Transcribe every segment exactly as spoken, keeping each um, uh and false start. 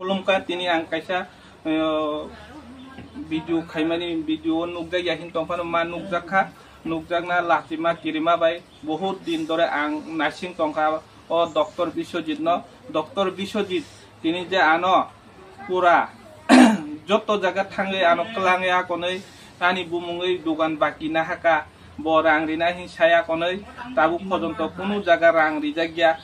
Khulumkha, tini ang kaisa, eh, video khaimani, video o nukjakya hin tongphano ma nukjakha, nukjakna lachima kirima bai. Bohut din dore ang naising tongkha o Doctor Biswajit no. Doctor Biswajit tini je ano pura joto jaga thangwi ano kwlangwi akonwi ani bumungwi dugan baki nahaka, bo rang rina hin saya konwi tabuk pojonto kunu jaga rang rijakya.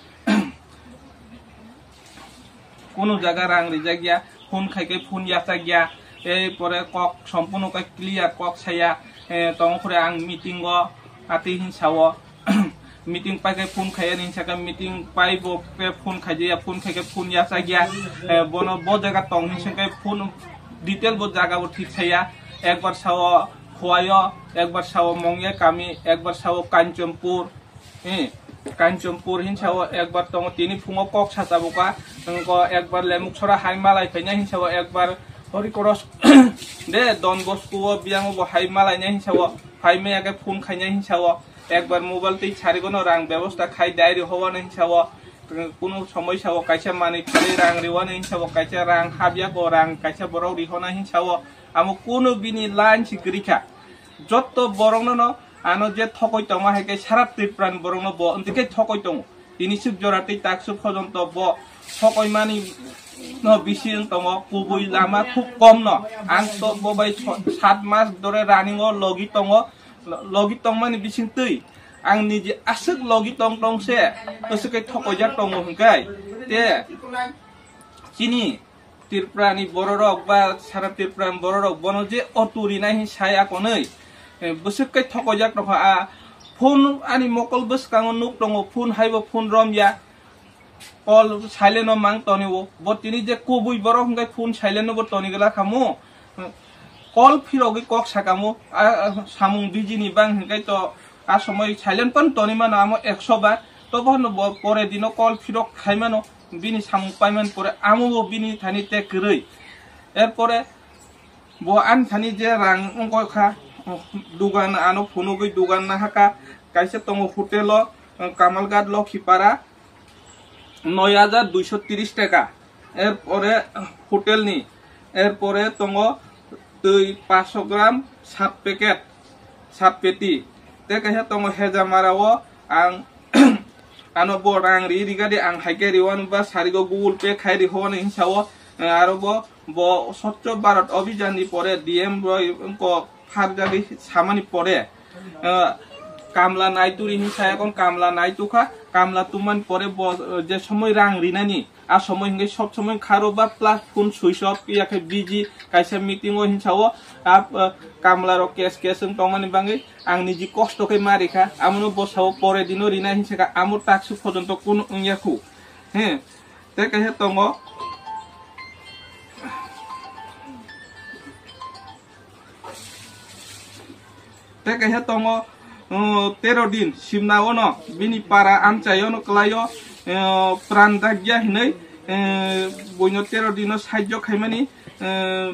Kunu jaga rang rijakya, phone khaikhe phone yachakya, ei pore kok sompuno khe clear kok saya, eh, tongkhure ang meeting o atwi hinsao, meeting paikhe phone khaiya hinsakhe meeting paibo khe phone khaijaya, phone khaikhe phone yachakya, eh, bono bo jaga tong hinsakhe phone detail bo jaga bo thik saya, ekbar sao Khowai o, ekbar sao Mongya kami, ekbar sao Kanchanpur, Eh, Kanchanpur hinsao ekbar tongo, tini phungo kok sachabuka, wngkha ekbar Lemukchora hai malai phaina hinsao ekbar Horikross de Don Bosco o biyang bo hai malaina hinsao phaimaya khe phone khaina hinsao ekbar mobile twi sarigono rang bebosta khai diary hobana hinsao kunu somoi sao kaisa manwi phalwi rang riwana hinsao kaisa rang habya ko rang kaisa borok rihona hinsao amo kunu bini line si kwrwikha. Jotto borokno no ano je thokoi tongma hai khe sara Tripura ni borokno bo amtwi khe thokoi tongo. Tini swk jora tei tak swk pojonto bo thokoi mani no bisi wng tongo, kubui lama khub kom no. Ang to bo bai so-, sat mas dore running o logi tongo, lo-, logi tongmani bising twi ang niji aswk logi tong tong se aswk khe thokoi jak tongo hwnkhe te chini Tripura ni bororok ba sara Tripura ni bororok bono je auto rinai hin sai akonwi, eh, bwswk khe thokojak tongkha a phone ani mokol bwskango nuk tongo, phone haibo phone romya, call silent o mang tonio, bo tini je kubui borok hwnkhe phone silent o bo toni glak khamu, call phirogwi kok sakamo, a, a, samung busy ni bang hwnkhe to a somoi silent pan toni mano amo ekso bar, to bono bo pore dino call phirok khai mano. Bini samung paiman pore amo bo bini thani te kwrwi. Erpore bo ani thani je rang wngkha kha, dugan ano phunugwi dugan nahaka, kaisa tongo hotel o, Kamalghat Lokhipara, noi hajar duiso tris taka. Erpore hotel ni, erpore tongo twi paanch gram sat packet, sat peti. Te kaisa tongo Hejamara o ang ano bo rang ri rigadi ang hai khe riwani ba sarigo Google Pay khai rihowani hinsao, eh, aro bo, bo Swachh Bharat Abhijan ni pore D M roi wngkok pharjagwi samani pore, eh, kamla naituri hinsa yakon kamla naitukha, kamla tumani pore bo, eh, je somoi rang rinani, a somoi hwnkhe sob somoi kharo ba plus phone switch off ya khe busy kaisa meeting o hinsao a, eh, kamla rok kes kes wng tongmani bangwi ang niji kosto khe ma rikha, amono bosao pore dino rina hinsakha amo takswk pojonto kunu wngya khu. He, te kaisa tongo. Te kaisa tongo, uh, tero din simna ono bini para amchai ono kwlaio, uh, pran dakya hinwi, uh, buino tero dino sahajyo khaimani, uh,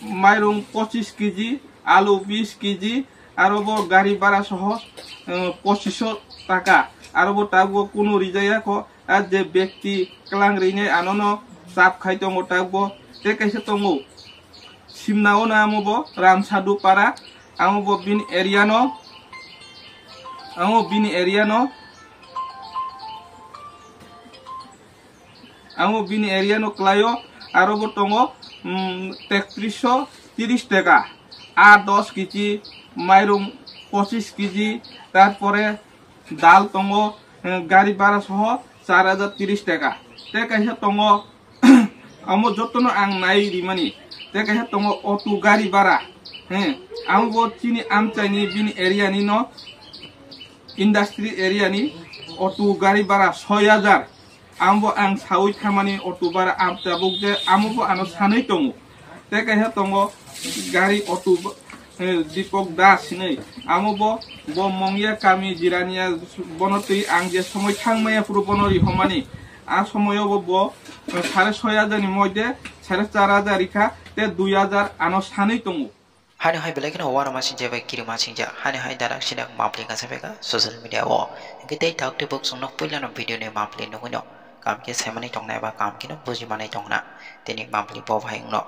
mairung pochis kg, alu bis kg, aro bo gari bara soho, uh, pochiso taka, aro bo tabuk kunu rijaya kho, a je bekti kwlang rinai anono chap khai tongo tabuk bo, te kaisa tongo. Simna ono amo bo Ramsadu para, amo bo bini area no, amo bini area no, amo bini area no kwlaio, aro bo tongo, mm, tektriso tris taka, a dos kg, mairung pochis kg, tarpore dal tongo, eh, gari bara soho char hajar tris taka. Te kaisa tongo, amo jotono ang nai rimani. Te kaisa tongo auto gari bara. He, amo bo chini amchaini bini area ni no, industry area ni auto gari bara soi hajar. Amo bo ang saui thamani auto bara am tabuk je amo bo ano sanwi tongo. Te kaisa tongo gari auto bo, eh, Deepak Das hinwi. Amo bo, bo Mongya kami Jirania bono twi ang je somoi thangmaya phuru bono rihomani. A somoio bo, bo, eh, sare soi hajar ni moide sare char hajar rikha te dui hajar ano sanwi tongo. Haino hai belai kheno uanama singjak bai kirima singjak. Haino hai darak sinak mapli kasa beka social media o. Hingke tei thak tei bok chwngno puilano video ni mapli nugwino. Kaham khe saimani tongna eba kaham kheno bujimani tongna tini mapli bo bahai wngno.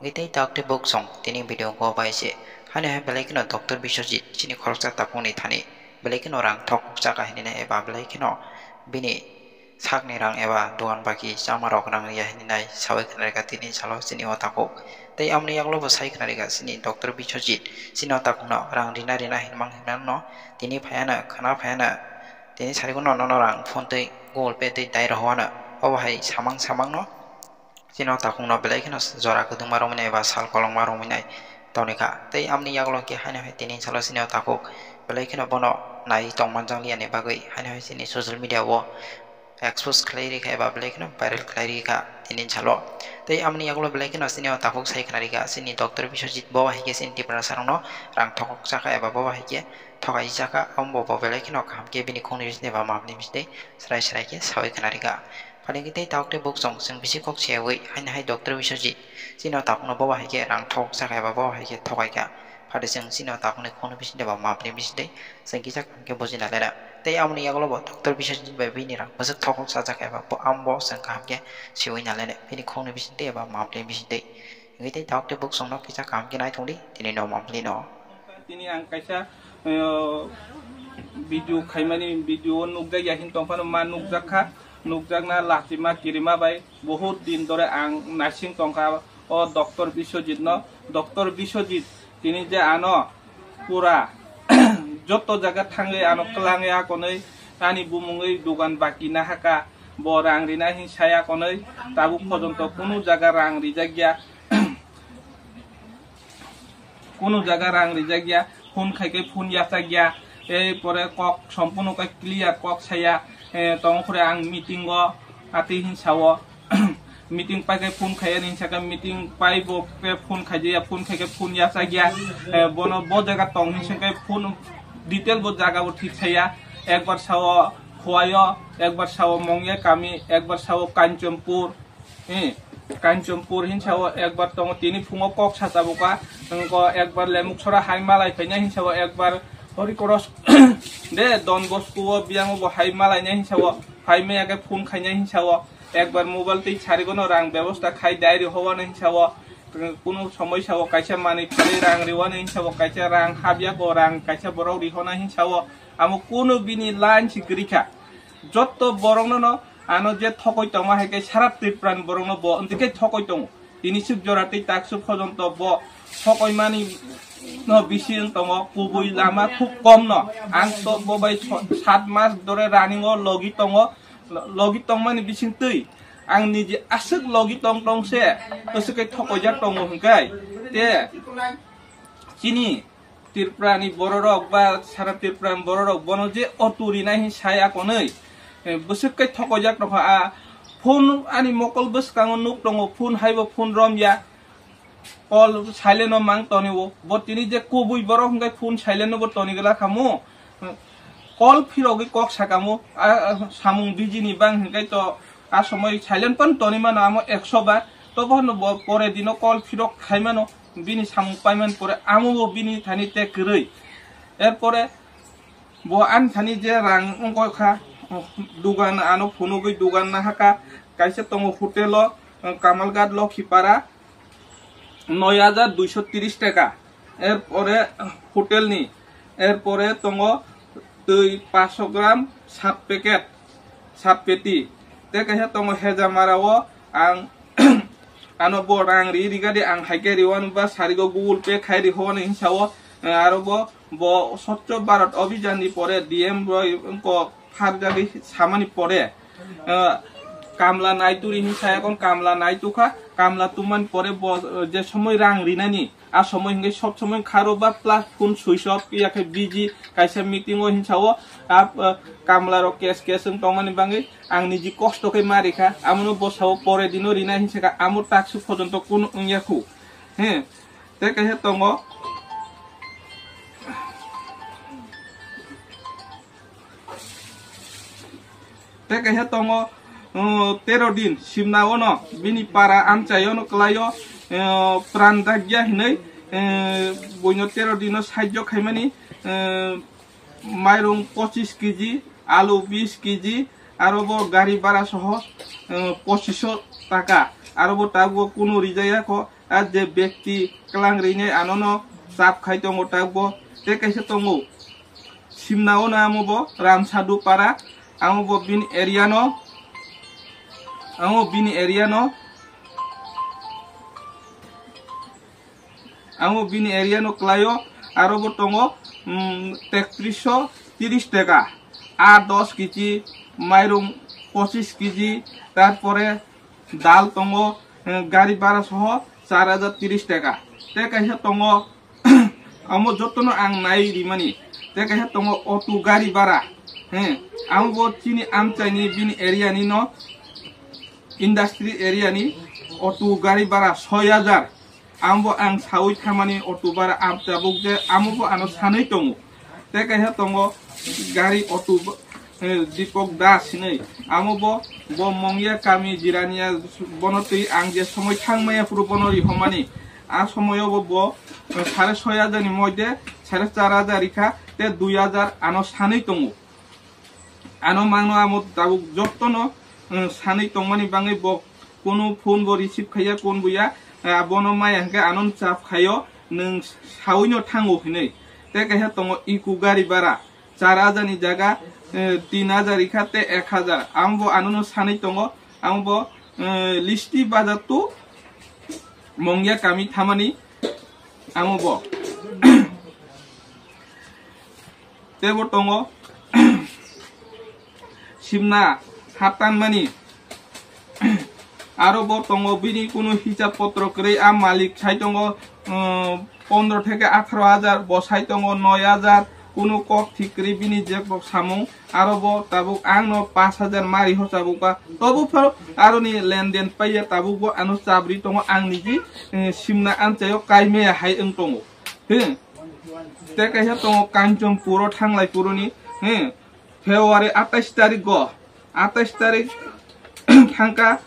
Hingke tei doctor buk song tini video ko bai se. Haino hai belai kheno doctor Biswajit chini khoroksa tapungni thani belai kheno rang thok chaka hinina eba belai kheno bini sakni rang eba dogan baki chama rok rang ya hinina sawi khna rika tini salo chini o takhuk. Tei amoni yagulo bo sai khna rika chini doctor Biswajit chini o takhukno rang rina rina hinmang hinmano tini phaiano khna phaiano tini sarikuno nono rang phone tei Google Pay tei dai rohowano obo hai samang samangno chini o takhukno belai kheno jora kwdwngma romwi nai eba sal kolokma romwi nai tongwi kha. Tei amoni yagulo khe haino hai tini salo chini o takhuk belai kheno bono nai tongmanjakliya ni bagwi haino hai chini social media o expose khlai rikha eba belai kheno viral khlai rikha tini salo. Tei amoni yagulo belai kheno chini o takhuk sai khna rikha chini doctor Biswajit bo hai khe chini Tiprasa rokno rang thokok chakha eba bo hai khe thokai chakha, amo bo belai kheno kaham khe bini khungni bisingtwi eba mapni bisingtwi srai srai khe sawi khna rikha. Phaidi tei tabuk tei buk chwng, chwng bisi kok seyawi, haino hai doctor Biswajit chini o takhukno bobo hai khe rang thok chakha eba bobo hai khe thokai kha. Phaidi chwng chini o takhukni khungni bisingtwi eba mapni bisingtwi chwng kisa kaham khe buji nalaina. Tei amoni yagulo bo doctor Biswajit bai bini rang bwswk thok chajak eba bo amo bo chwng kaham khe siwi nalaina bini khungni bisingtwi eba mapni bisingtwi. Hingke tei tabuk tei buk chwngno kisa kaham khe naithok di tini no mapli no. Tini ang kaisa, eh, video khaimani video o nukjak ya hin tongphano ma nukjak kha. Nukjakna lachima kirima bai bohut din dore ang naising tongkha o doctor Biswajit no. Doctor Biswajit tini je ano pura joto jaga thangwi ano kwlangwi akonwi ani bumungwi dogan baki nahaka, bo rang rina hin saya konwi tabuk pojonto kunu jaga rang rijak ya. Kunu jaga rang rijak ya, phone khai khe phone yachak ya, tei pore kok sompunu khe clear kok saya, eh, tong khure ang meeting o atwi hin sao, meeting pai khe phone khaiya ni hinsa khe meeting pai bo khe phone khai ya, phone khai khe phone yachak ya, eh, bono bo jaga tong hinsa khe phone detail bo jaga bo thik saya, ekbar sao Khowai o, ekbar sao Mongya kami, ekbar sao Kanchanpur, Eh, Kanchanpur hinsa o ekbar tongo, tini phungo kok sachabuka, wngkha ekbar Lemuksora hai malai phaina hinsa o, ekbar Horikross de Don Bosco o biyang bo hai malaina hinsa o, phaimaya khe phone khaina hinsa o, ekbar mobile tei sarigono rang bebosta khai diary howano hinsa o, kunu somoi sao kaisa manwi phalwi rang riwano hinsa o, kaisa rang habya ko rang kaisa borok rihona hinsa o, amo kunu bini line si kwrwi kha. Jotto borokno no ano je thokoi tongma hai khe sara Tripura ni borokno bo wngtwi khe thokoi tongo. Tini swk jora tei tak swk phojonto bo thokoi mani no bisi wng tongo, kubui lama khub kom no. Ang to bo bai so-, sat mas dore running o logi tongo, lo-, logi tongmani bising twi ang niji aswk logi tong tong se, aswk khe thokoi jak tongo hwnkhe te chini Tripura ni bororok ba sara Tripura ni bororok bono je otu rinai hin sai akonoi, eh, bwswk kai thokojak tongkha. A phone ani mokol bwskango nuk tongo, phone haibo phone romya, call silent o mang tonio. Bo tini je kubui borok hwnkhe phone silent o bo toni gala khamu, call phirogwi kok sakamo, a, a, samung busy ni bang hwnkhe to a somoi silent pan toni mano amo ekso bar, to bono bo pore dino call phirok khai mano. Bini samung paiman pore amo bo bini thani te kwrwi. Erpore bo ani thani je rang wngkha, dugan ano phunugwi dugan nahaka, kaisa tongo hotel o, Kamalghat Lokhipara, noi hajar duiso tris taka. Erpore hotel ni, erpore tongo twi paanch gram sat packet, sat peti. Te kaisa tongo Hejamara o ang ano bo rang ri rigadi ang haikhe riwano ba sarigo Google Pay khai riho hinsa o, eh, aro bo, bo Swachh Bharat Abhijan ni pore D M roi ko pharjagwi samani pore, eh, kamla naituri hinsa ekon kamla naitukha, kamla tumani pore bo, eh, je somoi rang rinani, a somoi hingke sob somoi kharo ba plus phone switch off ya khe busy kaisa meeting o hinsa o, a, eh, kamla rok kes kes wng tongmani bangwi ang niji kosto khe ma rikha, amono bwsa o pore dino rina hinsa kha, amo takswk phojonto kunu wngya khu. He, te kaisa tongo. Te kaisa tongo, uh, tero din simna ono bini para amchai ono kwlaio, uh, pran dakya hinui, uh, buino tero dino sahajyo khaimani, uh, mairung pochis kg, alu bis kg, aro bo gari bara soho, eh, pochisho taka, aro bo tabuk kunu rijaya kho, a je bekti klang rinai anono chap khai tongo tabuk bo, tei kaisa tongo Simna o na amo bo Ramsadu para, amo bo bini area no, amo bini area no, amo bini area no klaio, aro bo tongo, mm, tektriso tiris taka, a dos kg mairung, pochis kg, tarpore dal tongo, eh, gari bara soho char hajar tiris taka. Tei kaisa tongo, amo jotono ang nai rimani. Tei kaisa tongo auto gari bara. He, amo bo chini amchaini bini area ni no, industry area ni auto gari bara soi hajar. Amo bo ang saui thamani auto bara am tabuk je amo bo ano sanui tongo. Tei kaisa tongo gari auto bo-, eh, Deepak Das hinui. Amo bo, bo Mongya kami Jirania bono twi ang je somoi thang maya phuru bono rihomani. A somoyo bo, bo, eh, sare soi hajar ni moide sare char hajar rikha te dui hajar ano sanui tongo. Ano mangno amo tabuk jotono, eh, sanui tongmani bangwi bo kunu phone bo receive khaiya, kun buya, eh, bono maya hwnkhe ano chap khaio, nwng saui no thango hinui. Tei kaisa tongo Eeco gari bara, char hajar ni jaga, eh, tin hajar rikha tei ek hajar. Amo bo ano no sanui tongo, amo bo, eh, Listi bazar to Mongya kami thamani, amo bo. Tei bo tongo Simna hatan mani. Aro bo tongo bini kunu hisab potro kwrwi, a malik sai tongo, um, pondro theke atharo hajar, bo sai tongo noi hajar, kunu kok thik kwrwi bini je kok samung, aro bo tabuk ang no pash hajar mari ho chabuk ba, tobu phano aro ni lenden paiya tabuk bo ano chabri tongo, ang niji, eh, Simna amchaio kaimaya hai wng tongo. He, tei kaisa tongo Kanchanpur o thanglai phuru ni, he, February atais tarik go, atais tarik thangka,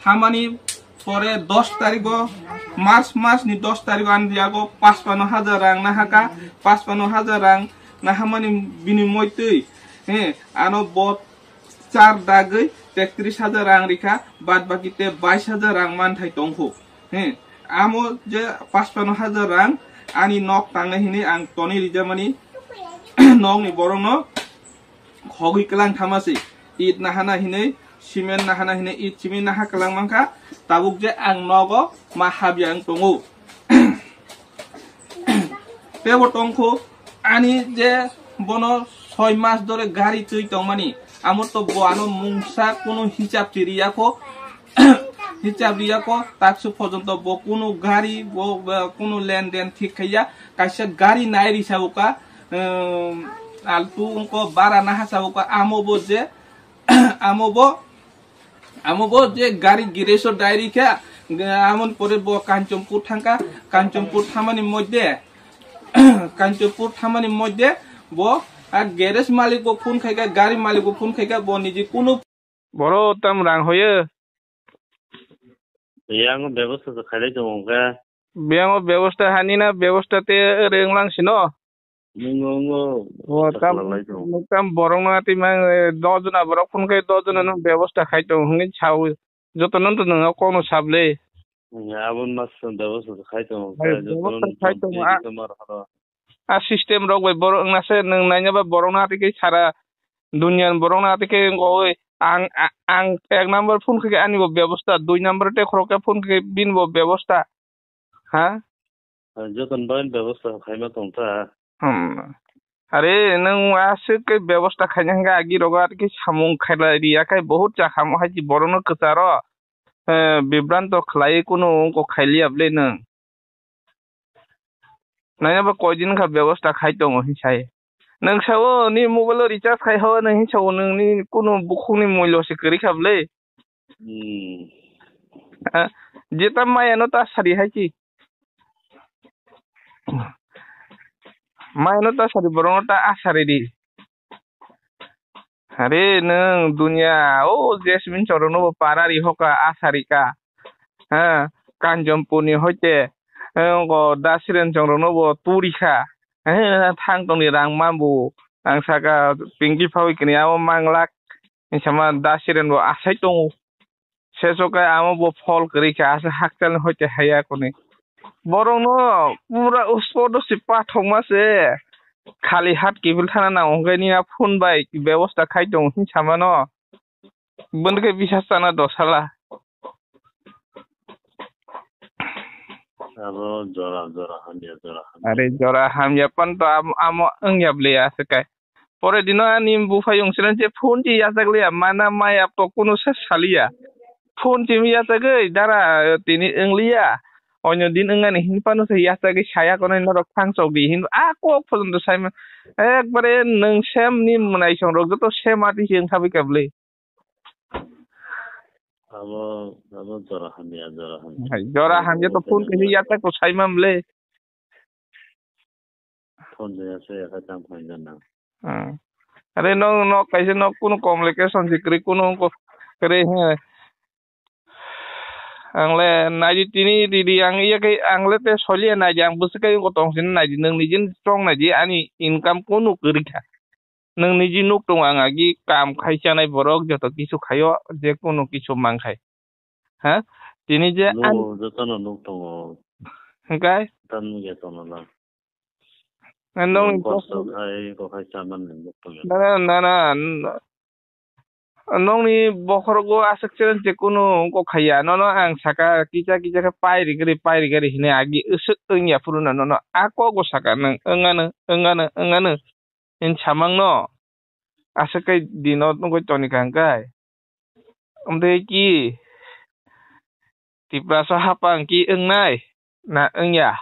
thamani pore dos tarik go, March mas ni dos tarik go ani yago paspano hajar rang nahaka, paspano hajar rang nahamani binimoy twi, he, ano bo char dagwi tektris hajar rang rikha, bad baki te bais hajar rang manthai tongkhu. He, amo je paspano hajar rang ani nok tangnai hinui ang toni rijamani nokni borokno khogwi kwlang thama se. It nahana hinui, cement nahana hinui, it simi naha kwlang mankha, tabuk je ang nogo ma habya wng tongo. Tebo tongkhu ani je bono soi mas dore gari twi tongmani, amo to bo ano mungsa kunu hisab chiriya kho, hisab riya kho, taksu porjonto bo kunu gari, bo, bo kunu lenden thik khaiya, kaisa gari nai risa uka, um, altu ungko bara naha sa uka, amo bo je, amo bo, amo bo je gari gireso diary kha, amon pore bo Kanchanpur thangka, Kanchanpur thamani moddhe, Kanchanpur thamani moddhe bo a garage malik bo phone khaika, gari malik bo phone khaika, bo niji kunu boro tam rang hoye. Yang bebosta to khailai tongo khe. Yang bebosta hani na bebosta te renglang sino. Nungo, nungo, O, tam, sakla lai tongo. Tam borok no ati mang, eh, dos jona borok phone khai dos jona no bebosta khai tongo hwnwi sawi. Joto no to nungo kono sable. Abon mas bebosta to khai tongo. Hai, khe joto bebosta no khai tongo, tei a, tomar horo. A system rok bai borok wngna se nwng naina ba borok no ati khe sara duniya ni borok no ati khe wngwi ang, a-, ang ek number phone khai ani bo bebosta, dui number te khorok khe phone khai bini bo bebosta. Ha? Joton bai bebosta khaima tong ta. Hmm. Are nwng aswk khe bebosta khaina hwnkhe agi rogo ati khe samung khailai riya khai, bohut chakha mo hai borok no kwcharo, eh, bibranto khlai kunu wngkok khailiya bwle nwng. Naina ba koi din kha bebosta khai tongo hin sai. Nwng sao ni mobile o recharge khai ho nwng hin sao nwng ni kunu bukhuk ni moilo se kwrwi kha bwle. Hmm. Ah, jeta maya no ta sari hai ki. Maya no ta sari borok no ta asari di. Are nwng duniya, o Jasmine chwng rokno bo para ri hoka, a sari ka. Ha, Kanchonpur ni hoite, eh, ongo Dasiren chwng rokno bo turi kha. Eh, thang tongni rang mambu. Ang saka Pinky phawi kini abo manglak. Hinsa ma da siren bo asai tongo. Seso kai amo bo phol kwrwi kha, aswk hakchalni hoite haya koni. Borokno pura uspodo se pathokma se. Khali hat kiphil thana nango hwnkhe nini a phone bai bebosta khai tongo hinsa mano. Bwndwkhe bisas chana dosala. Abo jora, jora hamya, jora hamya. Are jora hamya pan to am-, amo wngya bwle aswk kai. Pore dino ani buphai wngsulan je phone je yachak liya, mana maya to kunu se saliya. Phone je yachagwi dara tini wngliya. Onyo din wngani hin pano se yachagwi saya kono norok thang chok di hin a kok photo sai ma. Ekbare nwng sem ni mwnaisong rok joto sem ati se wngkha bwkha bwle. Abo, abo jora hamya, jora hamya. Hai, jora hamya to phone kaisa yachak to sai ma bwle. Phone de ase ya kha tang phai na. Hmm. Are no, no kaisa no kuno communication si kwrwi kuno ko kwrwi he. Ang le naidi tini didi ang iya khe ang le te solia naidi ang bwswk khe ko tong sini naidi nwng nijin strong naidi ani income kuno kwrwi kha. Nwng niji nuk tongo ang agi kam khai chanai borok joto kisu khaio je kuno kisu mang khai. Ha? Tini je an- Nuk jotono nuk tongo. Hwnkhe? Tan nuk ya tongo la. Nong Nwng kosto khai, ko khai chaman nwng nuk tongo. Na, na, na, na. Nongni bokhorogo aswk cheren je kunu wngkok khaiya. Nono ang saka kisa kisa khe pairi gari, pairi gari hine agi uswk wngya phuru na nono a kogo saka nwng wngano, wngano, wngano. Hini samangno aswk kai dino nugwi toni kha hwnkhe. Amtwi ki Tiprasa hapang ki wngnai na wngya?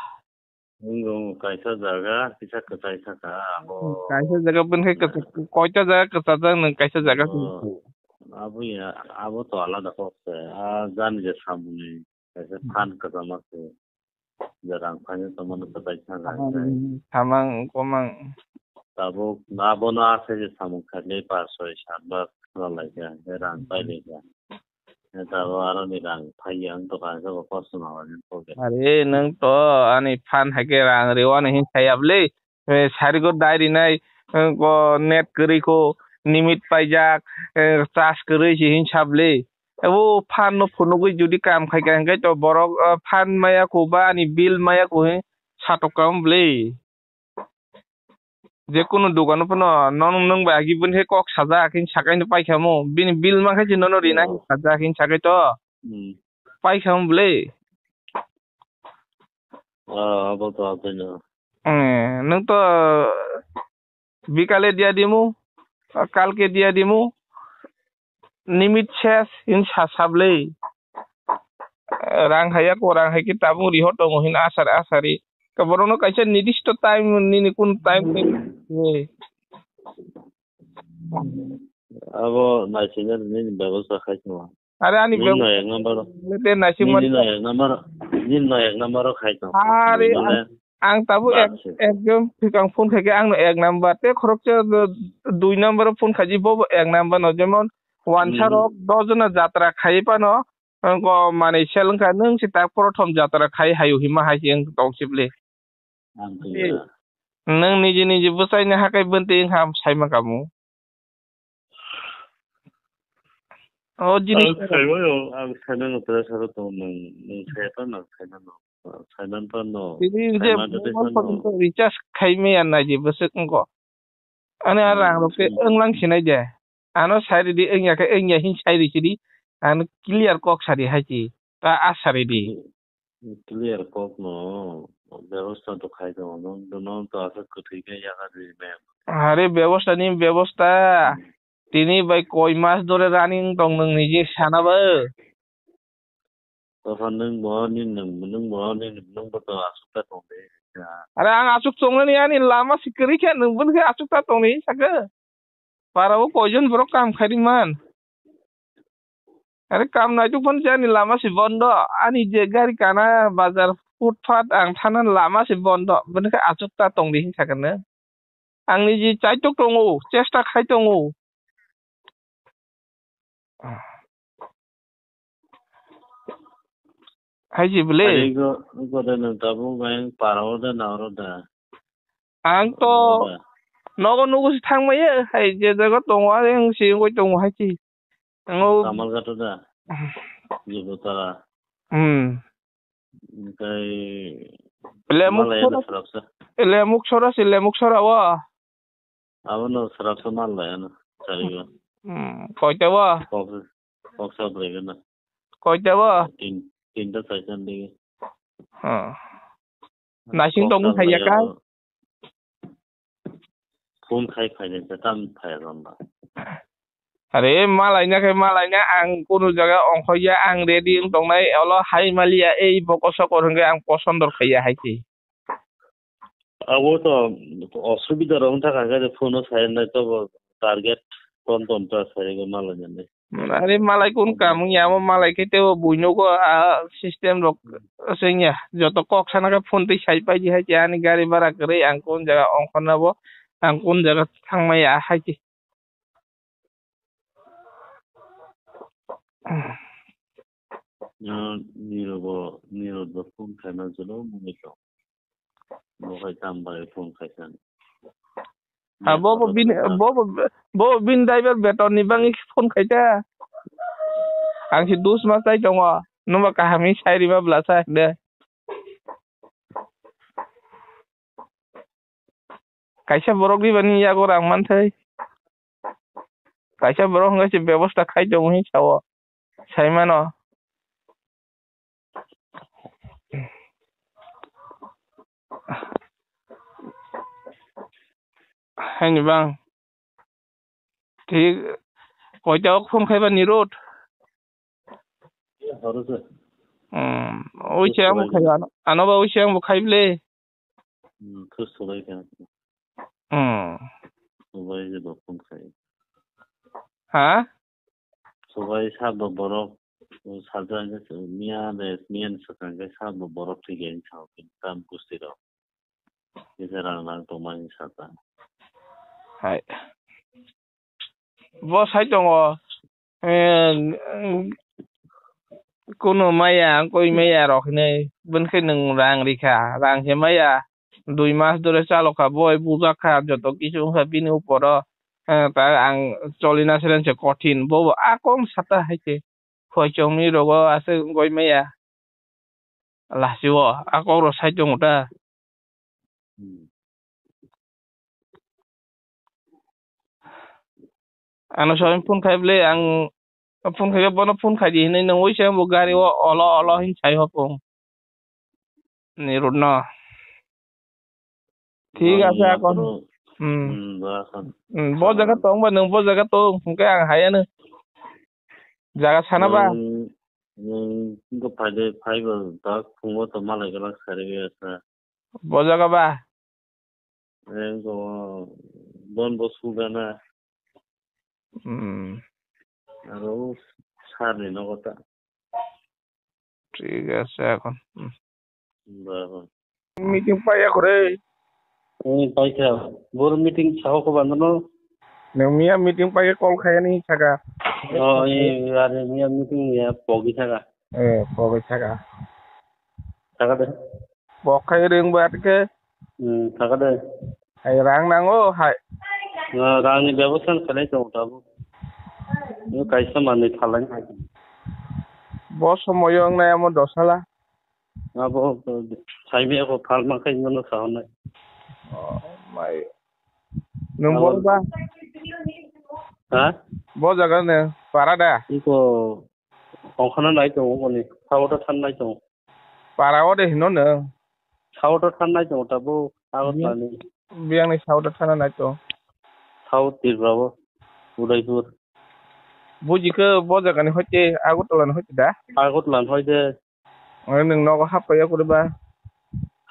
Wngkha kaisa jaga kisa kwchai saka abo. Kaisa jaga bini khe kwchai, koita jaga kwchajak nwng kaisa jaga song. Abo ya, abo to alada kok se. A jani je samungni kaisa phan kwchama se. Je rang phaino tongmani kwchai saka. Samang komang. Tabuk abono asai je samung khainai par soi sat bar khwna laikha, rang pai laikha. Tabuk aroni rang phaiya wng tongkha, hwnkhe bo kosto nang lainani pocket. Are nwng to ani phan hai khe rang rw ani hin saya bwle. Eh, sarigo dai rinai, eh, ko net kwrwi kho, limit paijak, eh, charge kwrwi si hin sa bwle. Abo phan no phunugwi jodi kam khai kha hwnkhe to borok, eh, phan maya kho ba ani bill maya kho hin satok kam bwle. Je kunu dogano phano nono nwng bai agi bini khe kok sajak hin sakai no paikha mo. Bini bill mankha se nono rina hin sajak hin sakai to. Hmm. Paikha mo bwle. Ah, abo to achaino. Eh, nwng to bikale dia dimu, kalke dia dimu, limit ses hin sa sablei. Rang haya ko rang hai khe tabuk riho tongo hin asar asari. Ka borokno kaisa nidisto time nini kun time ni. Abo naisingna nini bebosta khai tongma. Are ani nini bebosta no ek number. Te naisingma nini no ek number. Nini no ek number khai tong. Are ang tabuk ek, ekjon thwkang phone khai khe ang no ek number. Te khoroksa dui number phone khai bo ek number no jemon wansa rok dos jona jatra khai phano. Ang ko manwi sel wngkha, nwng se tak prothom jatra khai hayu hima hai se wng tong sibli. Ang khe ya. Nwng niji niji bwsai ni hakai bwntwi wngkha sai ma kamu. O jinis ang sai ma yo, ang sai ma no pressure tong nwng, nwng sai pa no, sai ma no, sai ma pa no. Tini je mobile phone to recharge khai me ya nai je bwswk wngko. Ani a rang rok se wnglang sinai de. Ano sai ridi wngya khe wngya hin sai ri sidi. Ano clear kok sari hai si. Ta a sari di. Clear kok no bebosta to khai tongo. Nwng, nwng to asa kwthwi khe yakarwi mem. Are bebosta ni bebosta. Tini bai koi mas dore running tong nwng niji sana ba. Tokha nwng bo, nini nwng, nwng bo, nini nwng bo to aswk ta tong de. Are ang aswk chongnani ani lama si kwrwi khe nwng bini khe aswk ta tong de saka. Para o koijon borok kam khairi man. Are kam naituk phano je ani lama si bondo. Ani je gari kana bazar footpath ang thana lama si bondo. Bini khe aswk ta tong de hin saka nwng. Ang niji chaitok tongo, chesta khai tongo. Hai ji bwle. Hai go, go de nwng tabuk bai para o de na oro de. Ang to, oro de. Nogo nugo se thangmaya, hai je jaga tongo, are wng se wngwi tongo hai se. Ang o Kamalghat da? Jibutara. Hmm. Oke. Lemuk Malaya sora, da sarapsa. Lemuk sora se, lemuk sora o. Abono sarapsa Malaya no, sarigo. Hmm. Koita o? Kok, kok sa brega na. Koita o? Tin, tinta saisa digi. Hmm. Nasing tong thaya ka? Phone khai phainai khe tam phaiya tonba. Are, malaina khe malaina, ang kunu jaga ongkhoya, ang ready wng tongnai, olo hai maliya, ei bokosok hwnkhe ang poson dor khaiya hai se. Abo to osubida rok wngkha khe phone o sai nai to target ton ton ta sai malaina nai. Are malai kun kam wngya, amo malai khe teibo buino go a system rok swngya. Joto kok sana khe phone twi sai paidi hai khe ani gari bhara kwrwi ang kun jaga ongkhorna bo, ang kun jaga thangmaya hai khe. Nirok bo, nirok bo phone khaina jolo mungwi tong. Bo hai tam bai phone khaisa. Ha, bo, bo bini, bo, bo, bo bini driver beton ni bangwi phone khaita. Ang si dus ma chai tongo. Numa kaham hi sai rima bla sa de. Kaisa borok ni bani yago rang manthai. Kaisa borok hwnga se bebosta khai tongo hin sao. Sai mano. Haini bang. Thik. Koita o phone khaiba ni road? Horo se. Hmm. Oi se ang bo khai ano. Ano ba oi se ang bo khai ble. Hmm, khus solai kha. Hmm. Solai je bo phone khai. Ha? Sobai sabo borok, sajak miya de, miya ni swkang khe sabo borok thwi khe wng sao, tam gusti rok. Kisa rang rang tongmani sata. Hai. Bo sai tongo, eh, kunu maya, koi maya rok hinui, bini khe nwng rang rikha, rang se maya. Dui mas dore chalokha, boi bujakha, joto kisu wngkha bini uporo. Eh, ta ang cholina seren se kothin, bobo a kong sata hai se. Khoi chongni rogo aswk wngwi maya. Lasi o, a kok ro sai tongo ta. Hmm. Ano soin phone khai ble, ang phone khai, bono phone khai di hinui nung oi se bo gari o olo olo hin sai hopung. Ni road no. Thik ase, akon. Hmm. Hmm, bo jaga tong ba, nwng bo jaga tong, hwnkhe ang hai ano. Jaga sana ba? Nwng, nwng wngkha phaide, phaiba dak phungo to malai kwlak sari asa. Bo jaga ba? Nwng ko bon bo sugana. Hmm. Aro sir ni nogo ta. Thik ase, akon. Hmm. Ba, ba. Meeting paiya kore. Hmm, paikha. Bor meeting saho ko bangano. Nwng miya meeting paiya call khayani saka. Oh, eh, are miya meeting ya pogi saka. Eh, pogi saka. Saka de. Pok khai ring ba ke. Hmm, saka de. Hai rang nango, hai. Na, rangni bebosta khlai tongo tabuk. Ni kaisa manwi phalai nai. Bo somoyo wngnai amo dosala. Abo saimaya ko phalma khai mano sahonai. Oh, mai. Nwng abo bor ba? Ha? Bo jaga ne, para da? Iko ongkhana nai tongo boni, sabo ta than nai tongo. Para o de hino no. Sao to thangnai tongo tabuk, Agartala ni. Biyang ni sao to thana nai tongo. Sao Tripura o, Udaipur. Buji khe bo jaga ni hoite, Agartala ni hoite da? Agartala ni hoite. Nwng nogo hapaiya kori ba?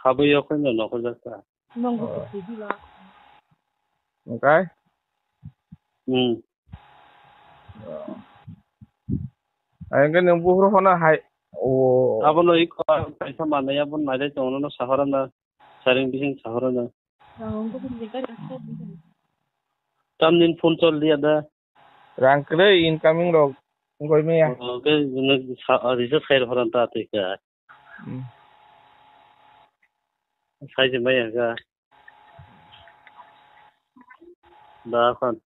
Hapaiya khe no nogo jak ta. Hwnkhe? Hmm. Hwnkhe nwng buphuru phano hai, o. Abono iko kaisa manwi abo nailai tongo, nono sahorana, siring bising sahorana. Tamni phone chol liya da. Rang kwrwi incoming rok wngwi maya. O, khe recharge khai rw pharan ta twi kha. Hmm. Sai se maya kha. Da khon.